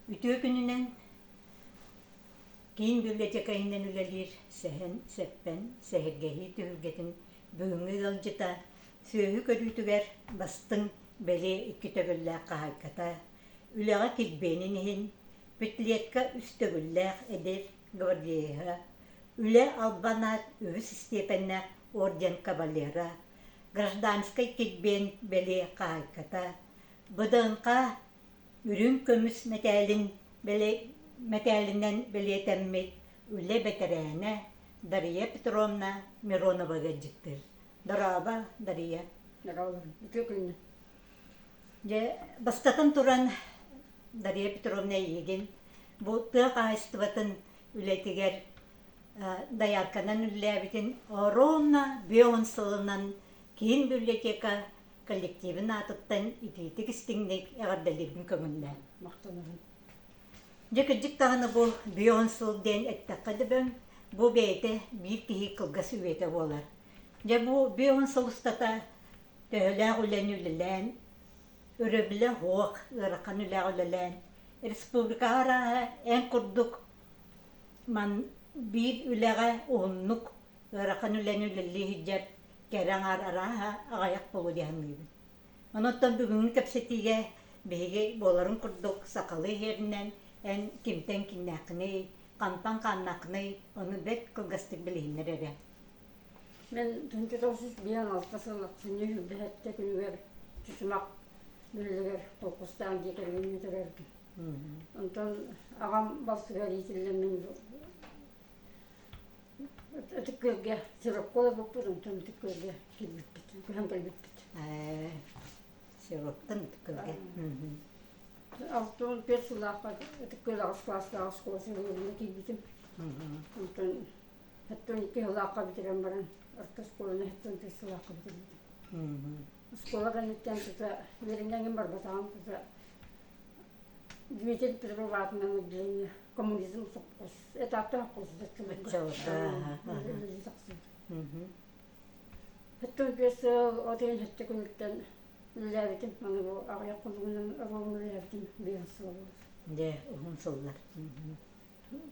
Үтүө күнүнэн Киин библиотека иһинэн үлэлиир Сэһэн, Сэппэн, сэһэргэһии түһүлгэтин бүгүҥҥү ыалдьыта, сүөһү көрүүтүгэр бастыҥ бэлиэ икки төгүллээх хаһаайката, үлэҕэ килбиэнин иһин Петлетка үс төгүллээх эдэр гвардееһа, Үлэ албан аат үһүс истиэпэннээх орден кавалера, Гражданскай килбиэн бэлиэ хаһаайката, ВДНХ үрүҥ көмүс мэтээлин мэтээлинэн бэлиэтэммит үлэ бэтэрээнэ Дария Петровна Миронова ыалдьыттыыр. Дорообо, Дария. Дорообо. Үтүө күннэ. Дьэ, бастатан туран, Дария Петровна эйигин бу тыа хаһаайыстыбатын үлэтигэр доярканан үлэлээбитин ровно бион сылынан киин библиотека коллективын аатыттан итиитик истиҥник эҕэрдэлиирбин көҥүллээн. Махтанабын. Дьэ кырдьык даҕаны бу бион сыл диэн эттэххэ дөбөҥ, бу бэйэтэ биир киһи кылгас үйэтэ буолар. Дьэ бу бион сыл устата төһөлөөх үлэни үлэлээн, өрөбүлэ суох ыарахан үлэҕэ үлэлээн, республикаҕа арааһа эн курдук ман биир үлэҕэ уһуннук ыарахан үлэни үлэлии сылдьар кэрэ аҥаар арааһа аҕыйах буолуо дии саныыбын. Онон бүгүҥҥү кэпсэтиигэ биһиги буоларын курдук сахалыы иһэринэн эн кимтэн кимнээххиний, хантан хааннааххыный, ону бэрт кылгастык билиһиннэр эрэ. Мин 1956 сыл ахсынньы сүүрбэһэттэ күнүгэр Чычымах бөһүөлэгэр холкустаан дьиэ кэргэҥҥэ төрөөбүтүм. Онтон аҕам балсыгар иитиллэн мин Ытык Күөлгэ сиропка олорбуппут, онтон Ытык Күөлгэ киирбиппит, көһөн кэлбиппит. Сироптан Ытык Күөлгэ. 65 сыллаахха Ытык Күөл аҕыс кылаастаах оскуола сылларына киирбитим. Онтон 72 сыллаахха бүтэрэн баран орто оскуоланы 74 сыллаахха бүтэрбитим. Оскуола кэнниттэн тута үөрэнэн барбатаҕым тута Дмитрий Петров аатынан отделение коммунизм сопхуос этаптаах Хэттэн биэс сыл от ыйын сэттэ күнүттэн үлэлээбитим. Аны бу аҕыйах хонугунан оруолун үлэлээбитим биэс сыл буолар. Дьэ, уһун сыллар.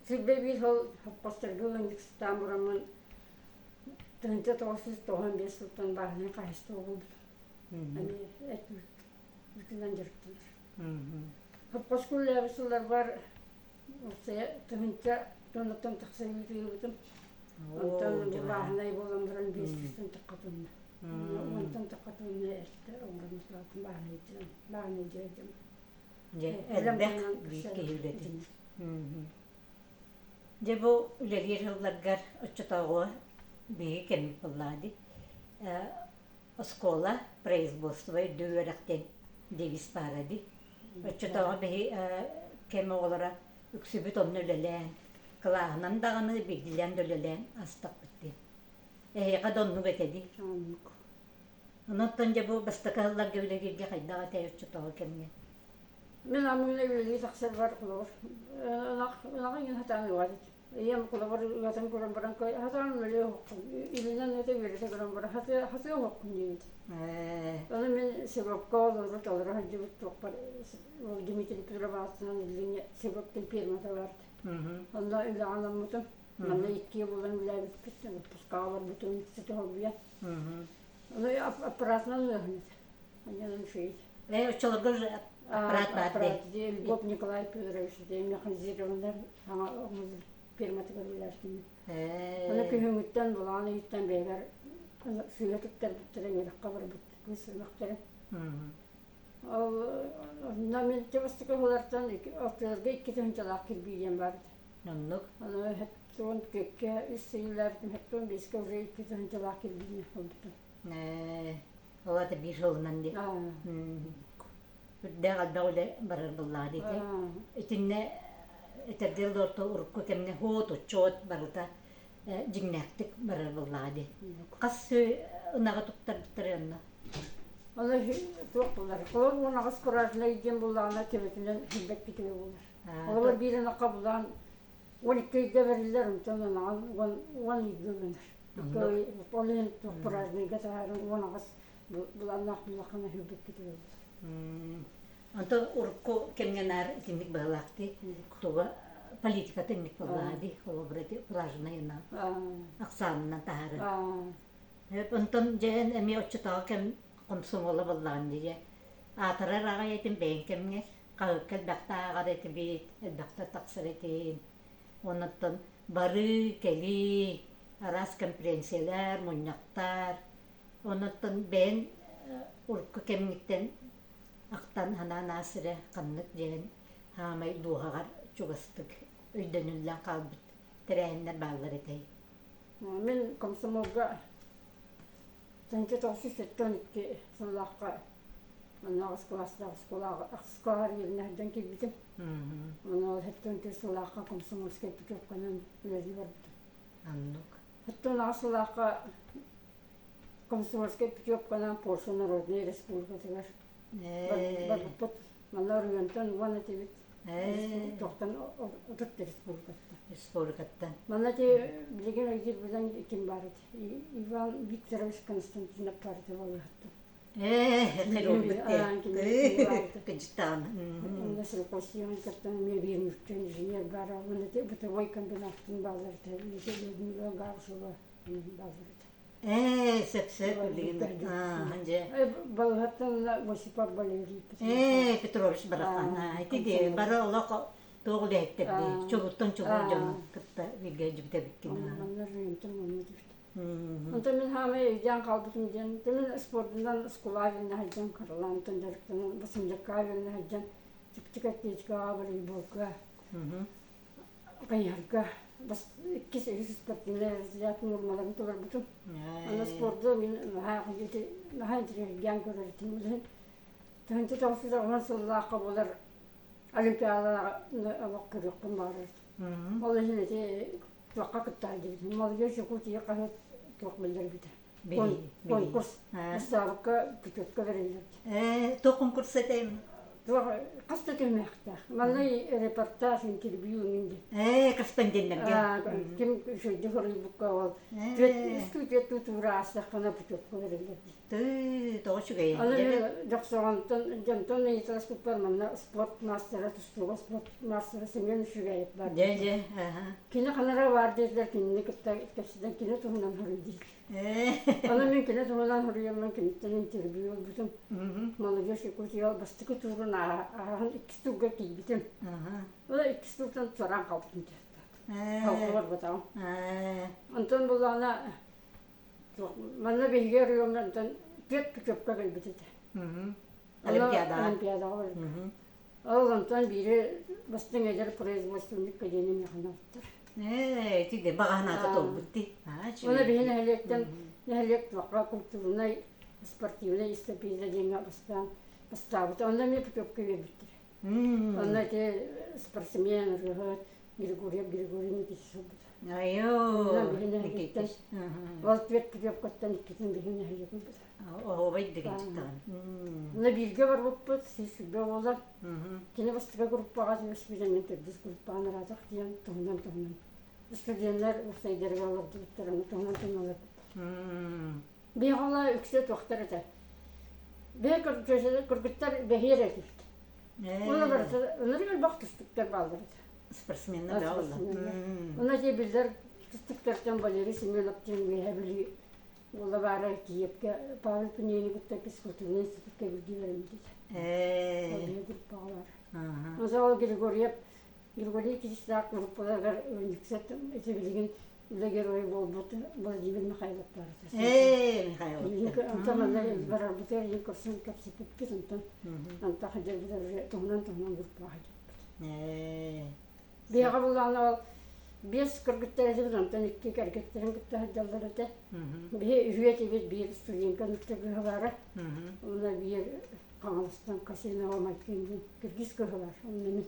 Сүүрбэ биир сыл сопхуостарга ыанньыксыттаан бураммын 1995 сылтан бааһынай хаһаайыстыба буолбутум. Эмиэ эт үүтүнэн дьарыктанар. Сопхуоска үлэлээбит сылларбар тыһыынча тоннаттан тахса үүт ыыбытым. Онтон бааһынай буолан баран биэс тыһыынчаттан тахха тонна. Уонтан тахха тонна эртэ оҥорон бааһынай бааһынай дьиэ Дьэ, элбэх биир киһи үлэтин. Дьэ бу үлэлиир сылларгар оччотооҕу биһиги кэммит буоллаҕа дии. Оскуола, производство үрдүк үөрэх диэн девиз баара дии. Оччотооҕу биһи кэм оҕолоро үксүбүт онно үлэлээн, кылааһынан даҕаны, биирдиилээн да үлэлээн астахпыт дии. Эһиэхэ да оннук этэ дии. Оннук. Онон дьэ бу бастакы сылларга үлэлииргэ хайдах этэй оччотооҕу кэмҥэ? Мин амыына үлэлии тахсарбар холобур ынах ынаҕы иҥин сатаан ыабат этим. Ийэм холобур ыатан көрөн баран сатаан үлэлиэ оһоххун илинэн ыата үөрэтэ көрөн баран хатыа хатыа оһоххун диэбит. Ону мин сиропка олору толоро сылдьыбыт туохпар Дмитрий Петров аатынан билиҥҥи сироптын фирмата баар. Онно үлэҕэ анаммытым. Манна иккиэ буолан үлэлээбиппит, выпускаҕа барбытым ситэ холбуйан. Ону аппаратынан ыаһын этэ. Анньанан үчүгэй. Ээ, оччолорго уже аппарат баар дии. Львов Николай Федорович механизированнар саҥа фирматыгар үлэлээбитим. Ону күһүҥҥүттэн булаан ыйыттан бэйэбэр сыыһа туттарбыттара үөрэххэ барбыт кыыс ынахтары. Ол онно мин бастакы оҕолортон алтыарга икки тыһыынчалаах кирбии диэн баар этэ. Оннук. Аны хэттуон түөккэ үс сыйылаабытым хэттуон биэскэ уже икки тыһыынчалаах кирбиини ылбытым. Ол аата биир сылынан дии. Үрдээх элбэх үлэ барар буоллаҕа диэтэ. Итиннэ этэргэ дылы урукку кэмҥэ хуот, учуот барыта дьиҥнээхтик барар буоллаҕа дии. Хас ынаҕы туттарбыттар онно? Аны туох буолар? Холор 18 куражнай диэн буллаҕына төбөтүнэн силбэт китигэ буолар. Холобур биир ынахха булаан 12 ыйга бэриллэр, онтон ынаҕын 10 ыйга гынар. Ол иһин туох куражнайга таһааран 18 булааннаах буллаххына сүүрбэт китигэ буолар. Онтон урукку кэмҥэ наар итинник быһалаахтыы туга политиката инник буоллаҕа дии, холобура ити плажнай ахсаанынан таһааран. Онтон дьэ эн эмиэ оччотооҕу кэм хомсомуола буоллаҕын дии аатырар аҕай этим бэйэҥ кэмҥэр хаһыакка элбэхтэ ааҕар этибит, элбэхтэ тахсар этим. Оннуттан барыы, кэлии, араас конференциялар, мунньахтар. Оннуттан бэйэҥ урукку кэмҥиттэн ахтан санаан аас эрэ ханнык диэн хаамай дууһаҕар чугастык өйдөнүллэн хаалбыт тэрээһиннэр бааллар этэй? Мин комсомолга 1972 сыллаахха онно аҕыс кылаастаах оскуолаҕа ахсыс кылааһар үөрэнэ сылдьан киирбитим. Онно 74 сыллаахха комсомольскай путевканан үлэлии барбытым. Оннук. 78 сыллаахха комсомольскай путевканан Польша Народнай Республикатыгар барбыппыт. Манна оройуонтан уон этибит. Туохтан 30 республикаттан. Республикаттан. Манна ти билигин өйдүүр билэн ким баар эти? Иван Викторович Константинов баар этэ балыыһаттан. Кыдьытаан. Онно сельхозсион кытта эмиэ биир нуучча инженер баар. Онно бытовой комбинаттан бааллар этэ. Людмила Гавшева бааллар этэ. Ээ, сөп-сөп билигин дьэ. Балыһаттан Осипов Валерий Ээ, Петрович барахан. Ити дии бары олох туох үлэһиттэр дии. Чулуттан чулуу дьону кытта бииргэ дьүбүтэбиккин. Манна рынтан онно түстэ. Онтон мин хаамай өйдөөн хаалбытым диэн, мин спордунан Скулавинна сылдьан Каралантан дьарыктанан, Басымдьаккавинна сылдьан чэпчэки атлетикаҕа, волейболга хайыһарга иккис үһүс спортивнай разряд нуормаларын толорбутум. Аны спорду мин наһаа наһаа интэриэһиргээн көрөр этим. Билигин 1990 сыллаахха буолар Олимпиадаҕа олох көрүөхпүн баҕарар этим. Ол иһин ити туохха кыттаар диэбитим. Молодежь Якутии хаһыат туох биллэрбитэ. Конкурс ыстаабыкка путевка бэриллибит. Ээ, туох конкурс этэй? Туох хас да түһүмэхтээх. Манна репортаж, интервью иҥин диэн. Ээ, корреспонденнэргэ. Ким үчүгэйдик суруйбукка ол түөрт түөрт туура аастаххына путевка бэриллэр дии. Тыы, тоҕо үчүгэй. Аны Дьохсоҕонтон дьонтон ыйыталаспыппар манна спорт маастара, тустууга спорт маастара Семен Үчүгэйэп баар. Дьэ, дьэ, аха. Кини ханара баар диэтилэр, кинини кытта кэпсэтэн кини туһунан суруй дииллэр. Аны мин кини туһунан суруйаммын киниттэн интервью ылбытым. Молодежь Якутия бастакы туурун ааһан иккис туурга тиийбитим. Ол иккис тууртан туораан хаалбытым Халка барбатаҕым. Онтон буллаҕына манна биһиги оройуоҥҥа онтон түөрт путевка кэлбит этэ. Олимпиадаҕа. Олимпиадаҕа барбыт. Ол онтон биири бастыҥ эдэр производственник диэни миэхэ оҥорбуттар. Ээ, ити де баҕаһынаата толбут дии. Уонна биһи нэһилиэктэн нэһилиэк туохха культурнай, спортивнай эстафета диэҥҥэ бастаан бастаабыта. Онно эмиэ путевка биэрбиттэрэ. Онно ити спортсмен, ырыаһыт Григорьев Григорий Никитич ылбыта. Айоо, Биһи нэһилиэктэн ол түөрт путевкаттан иккитин биһи нэһилиэк ылбыта. Оһуобай дигинчиктаҕын. Онно бииргэ барбыппыт, сүүс буолар. Кини бастакы группаҕа түбэспитэ, мин төрдүс группаҕа ыраатах диэн туһунан туһунан. Студеннар уопсайдарыгар олордубуттар, ону туһунан туһунан олорбуппут. Биһиги үксэ туохтар этэ. Бэйэ кыргыттар бэһиэр этибит. Оны барыта ынырык элбэх тустуктар бааллар этэ. Спортсменнар бааллар. Онно дии биллэр тустуктартан Валерий Семенов диэн Үөһээ Бүлүү уола баара Киевкэ Павел Пинигини кытта физкультурнай институкка бииргэ үөрэммит этэ. Ээ. группаҕа баар. Онон Григорьев Григорий Кириллович группаларыгар ыанньыксыт ити билигин үлэ геройа буолбут Владимир Михайлов баар этэ. Ээ, Михайлов. Онтон манна барарбытыгар иһин көрсөн кэпсэппиппит, онтон онтон сылдьарбытыгар туһунан туһунан группаҕа сылдьыбыппыт. Ээ. Биһиэхэ буллаҕына ол биэс кыргыттар этибит, онтон икки кэргэттэрин кытта сылдьаллар этэ. Биһи үһүө этибит, биир студентка нуучча кыыһа баара. Онно биир Хаҥаластан Касинова Майкин диэн киргиз кыыһа баар. Онно мин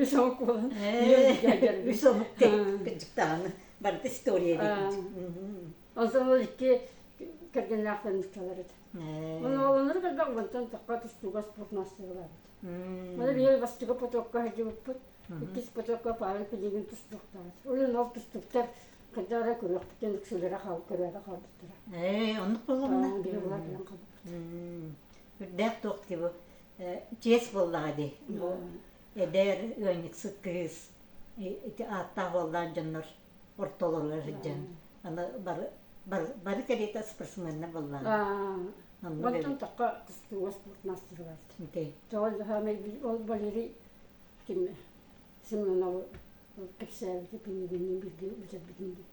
үс омук буолан Үс омук кырдьыктаҕына барыта история диэн. Онтон ол икки кэргэннээхтэр нууччалар этэ. Оны олоннору кэлбэх онтон тоққа тустууга спорт мастера баар этэ. Оны биһиги бастакы потокка сылдьыбыппыт. Иккис потокка Павел Пелегин тустуохтаабыт. Ол ол тустуктар хайдах эрэ көрүөхпүттэн үксүлэрэ хаал көрөөрө хаалбыттара. Ээ, оннук буоллаҕына. Биһиги була кэлэн хаалбыппыт. Үрдээх туох дии бу. Чиэс буоллаҕа дии. Бу эдэр ыанньыксыт кыыс ити ааттаах уоллаах дьоннор ортолоругар сылдьан аны бары бары, бары кэриэтэ спортсменнар буоллаҕа. Онтон тахха тустууга спорт мастера бар. Тоҕо ол Валерий ким Семеновы кэпсээбити кинигинин бииргэ бүтэрбитин дии.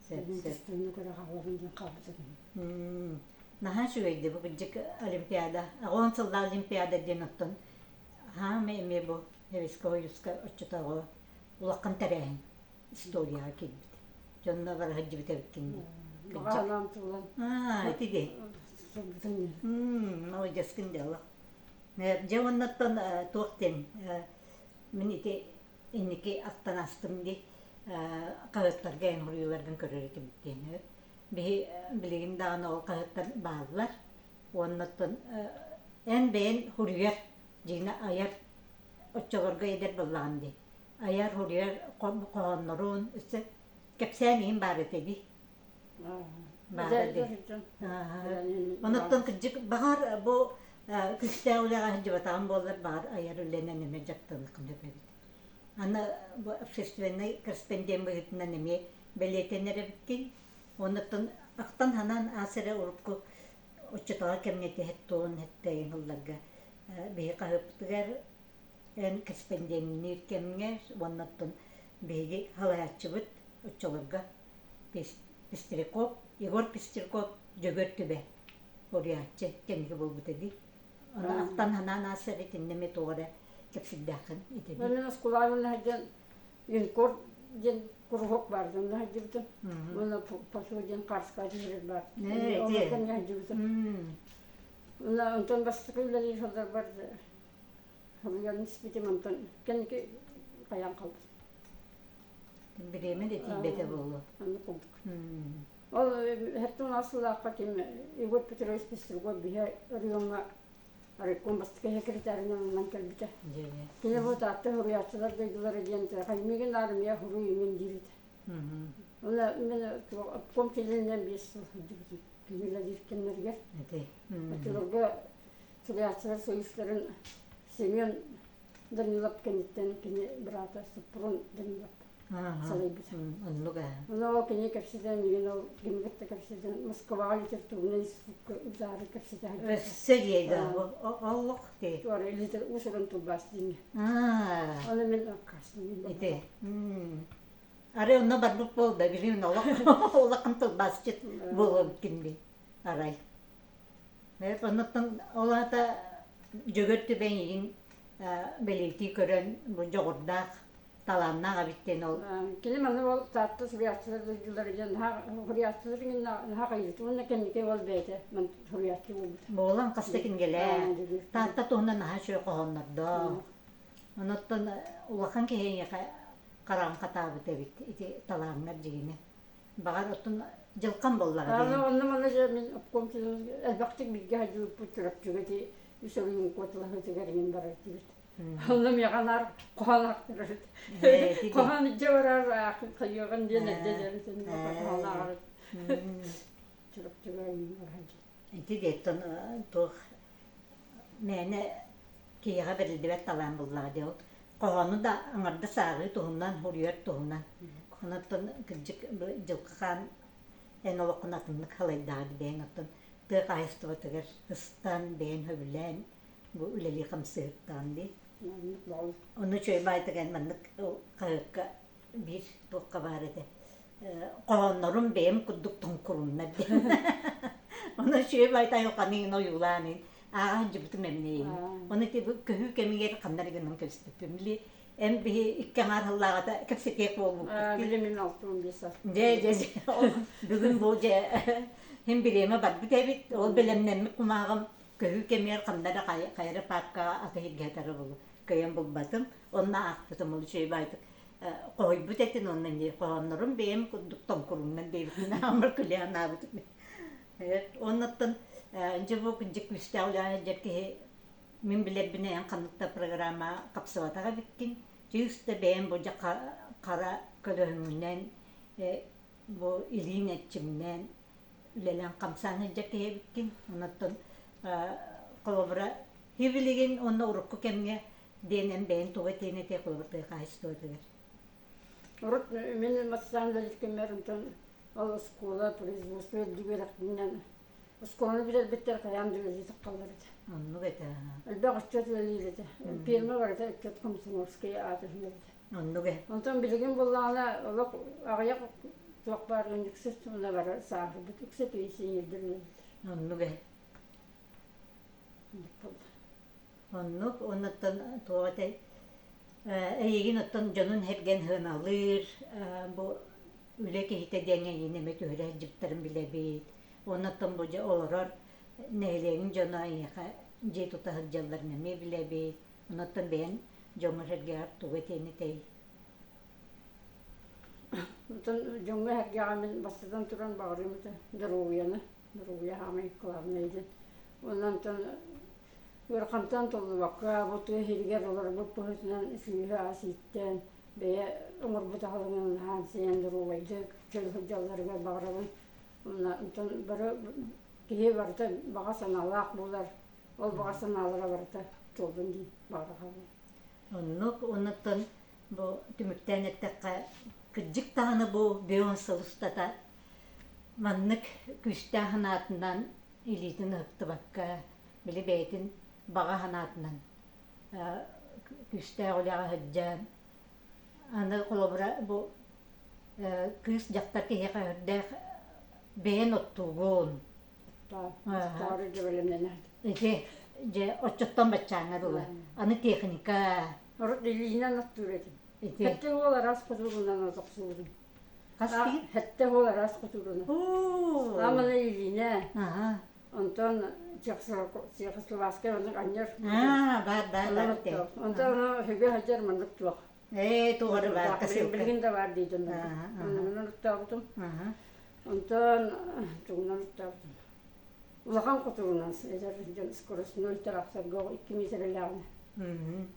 Сөп сөп. Тустууну көрө хаалабын диэн хаалбыта киһи. Наһаа үчүгэйди бу кырдьык Олимпиада. Аҕон сыллаах Олимпиада диэн оттон хаама эмиэ бу Эвиска Ойуска оччотооҕу улахан тэрээһин историяҕа киирбит. Дьонно бара сылдьыбыт эбиккин дии. Баҕа санаам туолан. Аа, ити дии. Сылдьыбытын Молодецкин дело. Дьэ уоннаттан туох диэн мин ити инники ахтан астым дии хаһыаттарга эн суруйууларгын көрөр этим диэн. Биһи билигин даҕаны ол хаһыаттар бааллар. Уоннаттан эн бэйэн суруйар, дьиҥэ айар оччолорго эдэр буоллаҕын дии. Айар суруйар хоһооннорун өссө кэпсээн иһин баар этэ дии. Баара дии. Онуттан кырдьык баҕар бу күүстээх үлэҕэ сылдьыбатаҕым буоллар баҕар айар үлэнэн эмиэ дьарыктаныаххын сөп эбит. Аны бу общественнай корреспондент быһыытынан эмиэ бэлиэтэнэр эбиккин. Онуттан ахтан-санаан аас эрэ урукку оччотооҕу кэмҥэ тиһэт туолан эттэйин ылларга биһи хаһыаппытыгар эн корреспонденниир кэмҥэ уонна оттон биһиги салайааччыбыт оччолорго Пестряков, Егор Пестряков Дьөгүөр Түбэ уруйааччы кэнники буолбута дии. Ону ахтан-санаан аасар итиннэ эмиэ туох эрэ кэпсирдээххин ити дии. Мин оскуолаҕа сылдьан юнкор диэн куруһуок баар онно сылдьыбытым. Уонна посол диэн хаарыскаҕа түһэрэр баар. Онно сылдьыбытым. Уонна онтон бастакы үлэлиир сылларбар суруйан испитим онтон кэнники хайаан хаалбытым. Бириэмэ да тиийбэтэ буолуо. Оннук курдук. Ол хэттэн сыллаахха ким Егор Петрович Пестряков биһэ оройуоҥҥа райком бастакы секретарынан ылынан кэлбитэ. Кини бу Таатта суруйааччылар дойдулара диэн мигин армия суруй иҥин диир этэ. Уонна мин обком чилиэнинэн 5 сыл сылдьыбытым. Кини үлэлиир кэмнэригэр. Оччолорго суруйааччылар союзтарын Семен Данилов кэнниттэн кини быраата Супрун Данилов салайбыта. Оннук ээ. Ону ол кини кэпсэтэн, миигин ол кими кытта кэпсэтэн, Москваҕа литературнай институкка ыытаары кэпсэтэ сылдьыбыта. Өссө диэйдэ, олох дии. Туора уус-уран тылбаас диэҥҥэ. Ону мин аккаастанным. Ити. Арай онно барбыт буолда, билигин олох улахан тылбаасчыт буолуом дии арай. Оннуттан ол аата Дьөгүөр Түбэҥ игин бэлиэтии көрөн бу дьоҕурдаах, талааннаах эбит диэн ол Кини манна ол Таатта суруйааччылар дойдулара диэн наһаа суруйааччылар наһаа хайыыта уонна кэнники ол бэйэтэ суруйааччы буолбута. Буолан хаста кинигэлээх. Таатта туһунан наһаа үчүгэй хоһооннордоох. Онуттан улахан киһи эйиэхэ хараҕын хатаабыт эбит ити талааҥҥар дьигинэ. Баҕар оттон дьылхан буоллаҕа дии. Онно манна дьэ мин обком элбэхтик бииргэ сылдьыбыппыт Чурапчыга ити үс оройуон куоталаһыытыгар иҥин барар этибит. Онно миэхэ наар хоһоон аахтарар этэ. Хоһоон илдьэ барар хайыаҕын диэн эрдэ дьэритин хоһоон ааҕар Чурапчыга иҥин барар Ити диэттэн туох мээнэ киһиэхэ бэриллибэт талаан буллаҕа дии ол. Хоһоону да аҥардас ааҕыы туһунан, суруйар туһунан. Онон кырдьык дьылҕа хаан эн олоххун атыннык халайдаҕа бэйэҥ оттон тыа хаһаайыстыбатыгар ыстан, бэйэҥ сөбүлээн бу үлэлии хамсыыртаҕын дии. Ону үчүгэй баайтык эн маннык хаһыакка биир туохха баар этэ хоһооннорум бэйэм курдук тоҥкуруннар диэн. Ону үчүгэй баайта айылҕаны ойуулаан ааҕа сылдьыбытым эмнейин. Ону ити көһүү кэмигэр ханна эрэ гынан кэбиспиппин. Били эн биһи икки аҥаар сыллааҕыта кэпсэтиэх буолбуппут. Били мин 65 саас. Дьэ, дьэ, дьэ. Бүгүн бу дьэ хин бириэмэ барбыт эбит. Ол бэлэмнэммит кумааҕым көһүү кэмигэр ханна эрэ хайа эрэ пааркаҕа атыһыргыһатара булу кыайан булбатым. Онно аахпытым ол үчүгэй баайтык хоһуйбут этин уонна хоһооннорум бэйэм курдук тоҥкуруҥнан диэбитин аамар күлэ анаабытым. Оннуттан дьэ бу кырдьык күүстээх үлэҕэ сылдьар киһи мин билэрбинэн эн ханнык да программа хапсыбатах эбиккин. Чыыс да бэйэм бу дьэ хара көлөһүҥҥүнэн бу илииҥ эрчиминэн үлэлээн хамсаан сылдьар киһи эбиккин. Онуттан холобура Хибилигин уонна урукку кэмҥэ диэн эн бэйэҥ тугу этиэн этиэ холобур тыа хаһаайыстыбатыгар? Урут мин бастаан үлэлиир кэммэр онтон ол оскуола производство үрдүк үөрэхпинэн оскуоланы бүтэрбиттэр хайаан да үлэлии таххаллар этэ. Оннук этэ. Элбэх ыччат үлэлиир этэ. Пиэрмэ барыта ыччат комсомольскай аата иһинэр этэ. Оннук ээ. Онтон билигин буоллаҕына олох аҕыйах туох баар үксэ уна бары сааһырбыт үксэ пенсионердар үлэлииллэр. Оннук ээ. Оннук оннуттан туох этэй эйигин оттон дьонун сэргэн сыаналыыр бу үлэ киһитэ диэҥҥэ эйигин эмэ түһэрэ сылдьыбыттарын билэбит. Оннуттан бу дьэ олорор нэһилиэгиҥ дьоно эйиэхэ дьиэ тута сылдьалларын эмиэ билэбит. Оннуттан бэйэҥ дьоҥҥор-сэргэҕэр тугу этиэн этэй? Оттон дьоҥҥо-сэргэҕэ мин бастатан туран баҕарыам этэ доруобуйаны Доруобуйа саамай кылаабынай диэн. Уонна онтон ыарахантан толлубакка, бу тыа иһигэр олорбут быһыытынан сыыһа ас ииттэн, бэйэ оҥорбут аһылыгын аһаан сиэн доруобайдык чөл сылдьалларыгар баҕарабын. Уонна онтон бары киһи барыта баҕа санаалаах буолар. Ол баҕа санаалара барыта туоллун диэн баҕара хаалабын. Оннук оннуттан бу түмүктээн эттэххэ, кырдьык даҕаны бу бион сыл устата Маннык күүстээх санаатынан илиитин ыһыктыбакка, били бэйэтин баҕа санаатынан күүстээх үлэҕэ сылдьан, аны холобура бу кыыс дьахтар киһиэхэ үрдээх бэйэн оттуугун. Оттоору дьэбэлэнэнэ. Ити дьэ оччоттон баччааҥҥа дылы. Аны техника. Урут илиинэн оттуур этим. Ити. Сэттэ уол араас хотуурунан отохсуурум. Хас киһи? Сэттэ уол араас хотуурунан. Оо. Аамана илиинэ. Аха. Онтон Чехословацкай оннук анньар. Аа, баар баар баар этэ. Онтон ону хөгө сылдьар маннык туох. Ээ, тугары баар косилка. Билигин да баар дии дьоннор. Оннугунан оттообутум. Онтон тугунан оттообутум. Улахан хотуурунан эдэр дьон скоростной тракторга 2 миэтэрэлээҕинэ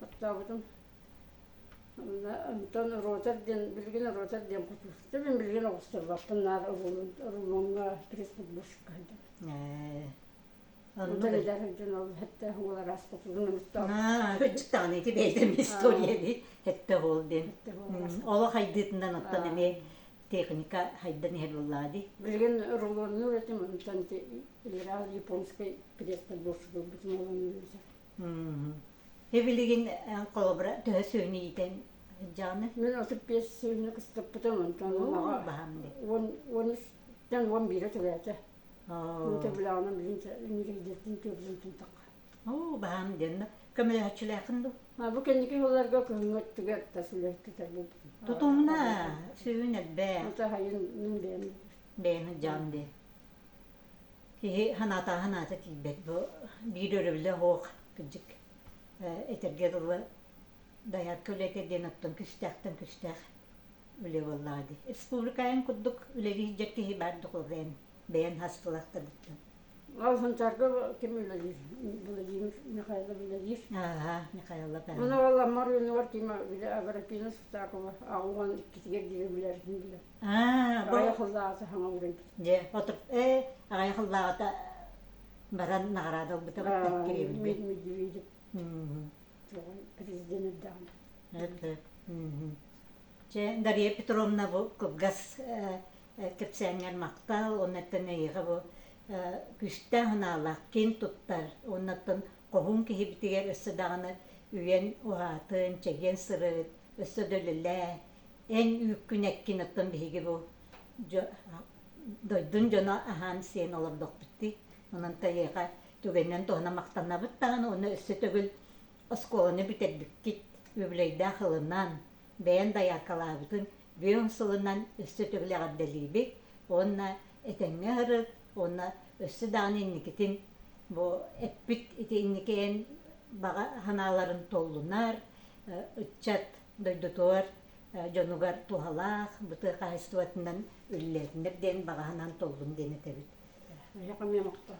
оттообутум. Онтон ротор диэн билигин ротор диэн хотууртум. Мин билигин оҕустарбаппын наар рулоҥҥа пресс-подборщикка сылдьабын. Ээ. Онтон эдэр сылдьан ол сэттэ уол араас хотуурун оҥостоох. Кырдьык даҕаны ити бэйэтин история дии сэттэ уол диэн. Олох хайдыытынан оттон эмиэ техника хайдан иһэр буоллаҕа дии. Билигин рулоннуур этим, онтон ити японскай пресс-подборщик ылбытым ол оннун Билигин холобура төһө сүөһүнү иитэн сылдьаҕыный? Мин 35 сүөһүнү кыстаппытым, онтон баһаам дии. Уон үстэн 11-э төлөөтө. Мин билэҕинэн билин ньирэйдэртин түөрдүн тахха. Оо, баһаам диэн көмөлөһөөччүлээххин дуу? Бу кэнники сылларга кыһыҥҥы өттүгэр тас үлэһиттэр буолбутум. Тутумна, сүөһүн элбэх. Ата хайын мин бэйэм. Бэйэҥ сылдьаҕын дии. Киһи санаата санаата тиийбэт бу биир өрөбүлэ суох кырдьык этэргэ дылы доярка үлэтэ диэн оттон күстээхтэн күстээх үлэ буоллаҕа дии. Республикайын курдук үлэлии сылдьар киһи баар духовен бэйэн хастылахтарыттан. Ол Сунтаарга ким үлэлиир? Владимир Михайлов үлэлиир. Ааха, Михайлов. Оны ол Аммар үйүнүгэр ким Аграпина Сутакова аҕуон иккитигэр диэри билэрин билэр. Аа, бу Аҕыйах сыллааҕыта саҥа уурайбыт. Дьэ, отур ээ, аҕыйах сыллааҕыта баран наҕараада ылбыта баттах кириэбилгэ. Медведев президент эрдэҕинэ. Это Чэ, Дарья Петровна бу кылгас кэпсээҥҥэр махтал, оннуттан эйиэхэ бу күүстээх санаалаах, киэн туттар, оннуттан хоһуун киһибитигэр өссө даҕаны үйэн уһаатын, чэгиэн сырыт, өссө да үлэлээ, эн үүккүн эккин оттон биһиги бу дойдун дьоно аһаан-сиэн олордохпут дии. Онон эйиэхэ түгэнинэн туһана махтанабыт даҕаны уонна өссө төгүл оскуоланы бүтэрбиккит үбүлүөйдээх ылынан, бэйэн дайаакалаабытын бүөм сылынан өссө төгүл эҕэрдэлиибит уонна этэҥҥэ ыһырыт уонна өссө даҕаны инникитин бу эппит ити инники эн баҕа санааларын толлунар, ыччат дойдутугар дьонугар туһалаах бу тыа хаһаайыстыбатынан үлэлээтиннэр диэн баҕаһынан толлун диэн этэбит. Эһиэхэ эмиэ махтал.